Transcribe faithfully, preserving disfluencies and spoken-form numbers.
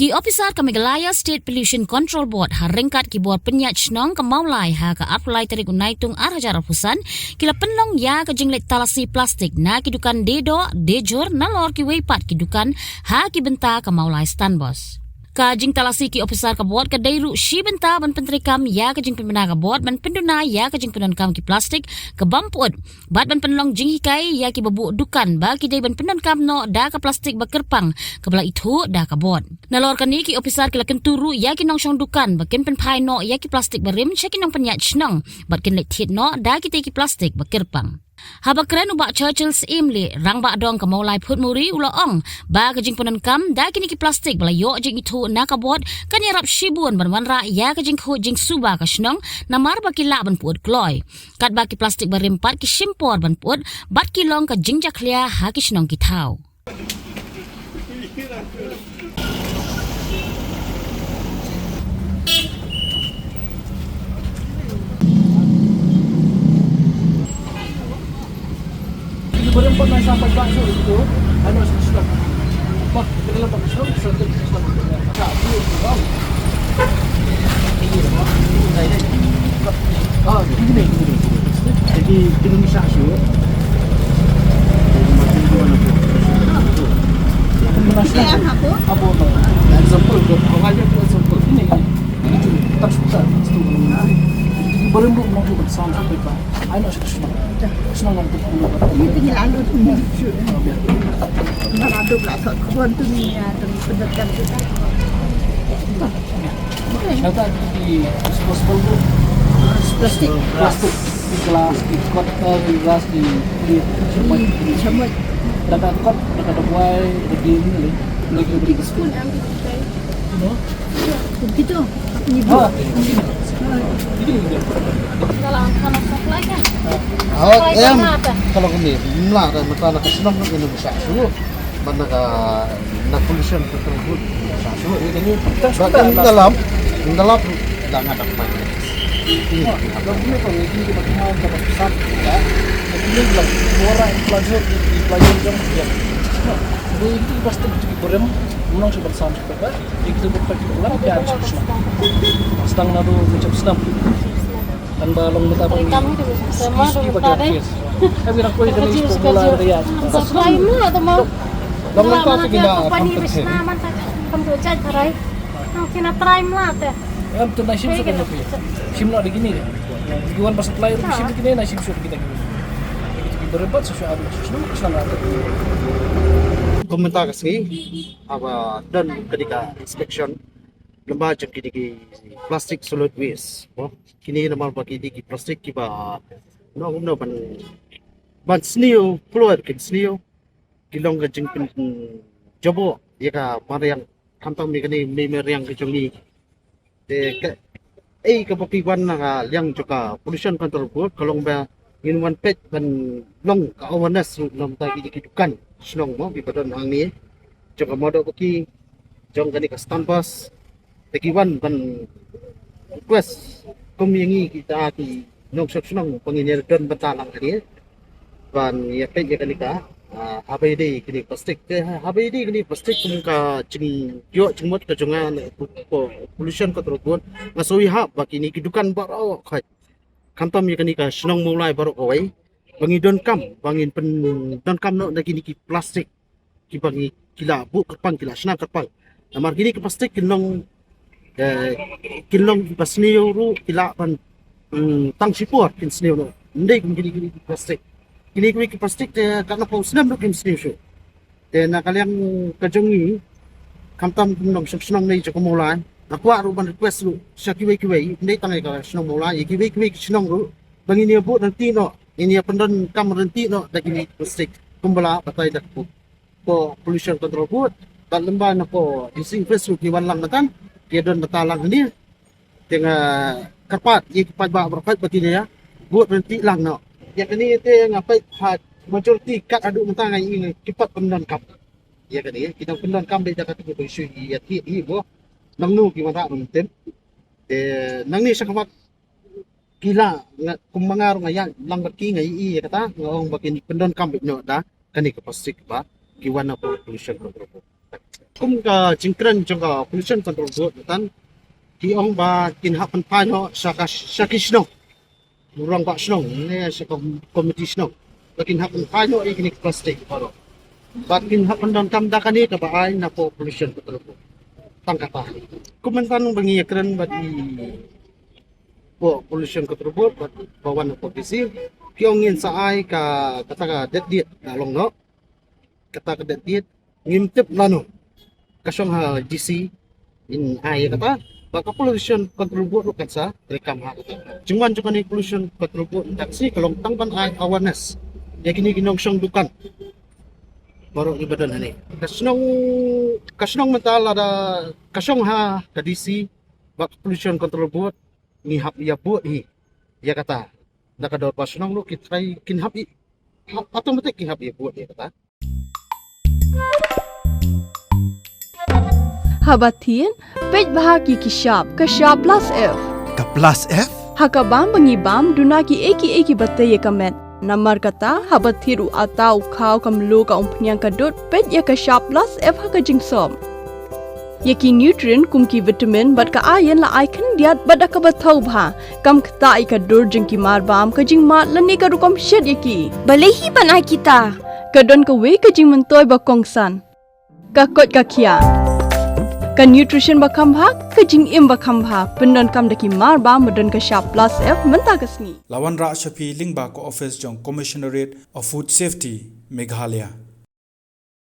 Ki ophisar ka Meghalaya State Pollution Control Board ha ryngkat ki bor pynïaid shnong ka Mawlai ha ka arphew lai tarik u Naitung ar hajar arphew san ki la pynlong ïa ka jingleit talasi plastik na ki dukan die doh die jhur nalor kiwei pat ki dukan ha ki bynta ka Mawlai Stan Bos. Ka jingtalasi ki ophisar ka board ka dei ruh shi bynta ban pyntreikam ïa ka jingpynbna ka board ban pynduna ïa ka jingpyndonkam ki plastik ka bym pyut bad ban pynlong jinghikai ïa kiba buh dukan ba ki dei ban pyndonkam noh da ka plastik ba kyrpang kaba la ithuh da ka board. Nalor kane ki ophisar ki la kyntu ruh ïa ki nongshong dukan ba kin pynphai noh ïa ki plastik barim sha ki nongpynïaid shnong bad kin leit thied noh da kitei ki plastik ba kyrpang. Haba kren u Bah Churchill Syiemlieh, Rangbah Dong ka Mawlai Phutmuri, u la ong ba ka jingpyndonkam da kine ki plastik ba la ïoh jingithuh na ka board kan ïarap shibun ban wanrah ïa ka jingkhuid jingsuba ka shnong namar ba ki lah ban pyut kloi. Katba ki plastik barim pat ki shim por ban pyut bad ki long ka jingjakhlia ha ki shnong ki thaw. Ah, gini, gini, gini. Jadi, kita ni syak syu. Ini apa? Apa, apa? Example, tu, awal dia tu example. Ini, ini. Ini tu, tak susah, tu. Jadi, baru dulu mau tu, sama sampai, Pak. Ai, nak syak syu. Syak syu, nak tu. Ini tinggal lalu tu. Syak syu. Nak ada pula, tak kawan tu ni, ya, tu, pendekat kita. Kata di disposable tu. Plastik. Plastik. Di gelas, di kotak, di gelas, di kulit, semua. Semua. Dekat kot, dekat buai, dekat ni. Dekat di spoon, ambil kita. Begitu. Ni. Ah. Kalau, kalau supply kan? Awak supply em, kan apa? Kalau kami, mula dah mata nak senang nak minum syak syu. Mana ka na pollution control board. Sa so ini ni. Ba in dalam, in dalam dah ngadap mai. Ini. Kalau ini kalau ini kita cuma dapat pesan ya. Ini bilang orang pelajar di pelajar jam dia. Ini plastik juga berem, menang sebentar sampai kita. Jadi kita buat pakai ulang dia ada senang. Setang nado macam senang. Kan ba long mynta ba ngi. Kami tu sama tu mynta deh. Kami nak koi kami formula dari ya. Supply mula tu mau. Long mynta tu kena company bisna man ta kam tu jai tarai. Nang kena try mula te. Em tu nai sim suk kena pi. Sim lo di kini deh. Iwan ba supply tu sim di kini nai sim suk kita kini. Kita berempat sesuai ada sesuai senang ada. Komentar ka sngi haba don ka dei ka inspection. Lem bad jong kine ki plastic solid waste. Mo, kine namar ba ki dei ki plastic kiba, no, no, ban, ban sniew, kloi kin sniew. Ki long ka jingpynjaboh ïa ka mariang, khamtam ïa kane mei mariang ka jong ngi. Te kaei kaba phi wan na ka liang jong ka Pollution Control Board ka long ba ngin wan peit ban long ka awareness ruh na bynta ki, ki dukan shnong mo, kiba don hangne jong ka Mawdoh Baki, jong kane ka Stan Bos. Te ki wan ban request kum ïa ngi kita ki nongshong shnong ba ngin ïa don bynta lang hangne ban ïa peit ïa kane ka, ah, haba ïadei kine plastik. Te haba ïadei kine plastik kum ka jingïoh jingmut ka jong nga na ka Pollution Control Board, nga sngew ïahap ba kine ki dukan baroh khoit, khamtam ïa kane ka shnong Mawlai baroh kawei, ba ngi donkam, ba ngin pyndonkam noh na kine ki plastik kiba ngi, ki la buh kyrpang, ki la shna kyrpang. Namar kine ki plastik kin long, eh, kin long kiba sniew ruh, ki lah ban, mm, tang shipor kin sniew noh. Ym dei kum kine, kine ki plastik. Kine, kine ki plastik te katno phew snem ruh kim sniew shuh. Te na ka liang ka jong ngi, khamtam kum nongshong shnong ne jong ka Mawlai, nga kwah ruh ban request ruh sha kiwei kiwei, ym dei tang ïa ka shnong Mawlai, ïa kiwei kiwei ki shnong ruh ba ngin ïa buh ryntih noh, ngin ïa pyndonkam ryntih noh da kine ki plastik kumba la batai da ka Pollution Control Board. Bad lem bad na ka D C office ruh ki wan lang mynta, ki don mynta lang hangne. Te nga kyrpad ïa ki paidbah baroh khoit ba kin ïa buh ryntih lang noh. Ïa kane te nga peit ha majority kat haduh mynta nga ïohi ki pat pyndonkam. Ïa kane ki dang pyndonkam beit da katu ka issue ïa ki, ïa mo. Nangno ki wanrah ruh ym tip. Te nangne shakhmat ki la, nga, kum ma nga ruh nga ïaid lang bad ki, nga ïohi ïa kata, nga ong ba kin pyndonkam beit noh da kane ka plastik ba ki wan na ka Pollution Control Board. Kum ka jingkren jong ka Pollution Control Board, tan ki ong ba kin hap pynphai noh sha ka, sha ki shnong, u rangbah shnong ne sha ka komiti shnong, ba kin hap pynphai noh ïa kine ki plastik baroh. Bad kin hap pyndonkam da kane kaba ai na ka Pollution Control Board. Tang kata. Kum mynta nang ba ngi ïakren bad i ka Pollution Control Board bad ba wan na ka D C, ki ong ngin sa ai ka, kata ka date, date na long noh. Kata ka date, date ngim tip lano. Ka shong ha D C in ai kata, ba ka Pollution Control Board ruh kan sa treikam ha kata. Jingwan jong kane Pollution Control Board mynta ka sngi ka long tang ban ai awareness ïa kine ki nongshong dukan baroh kiba don hangne. Ka shnong, ka shnong mynta lada ka shong ha ka D C bad ka Pollution Control Board, ngi hap ïa buh hi ïa kata. Da ka dorbar shnong ruh ki trai kin hap i, hap, automatic ki hap ïa buh ïa kata. Haba thied, peit bha ïa ki shap, ka shap plus F. Ka plus F? Ha ka bam ba ngi bam, duna kiei kiei kiba tei ïa ka met. Namar kata, haba thied u atta, u khaw, ka mluh, ka umphniang, ka dud, peit ïa ka shap plus F ha ka jingsop. Ïa ki nutrient kum ki vitamin bad ka iron la ai khyndiat bad da kaba thaw bha. Kam ktah ïa ka dur jong ki marbam, ka jingmad lane ka rukom shet ïa ki. Balei hi ban ai kita? Ka don kawei ka jingmyntoi ba kongsan. Ka koit ka khiah. Ka nutrition ba kham bha, ka jingim ba kham bha. Pyndonkam da ki marbam ba don ka shap plus F mynta ka sngi. La wanrah sha phi lyngba ka office jong Commissionerate of Food Safety, Meghalaya.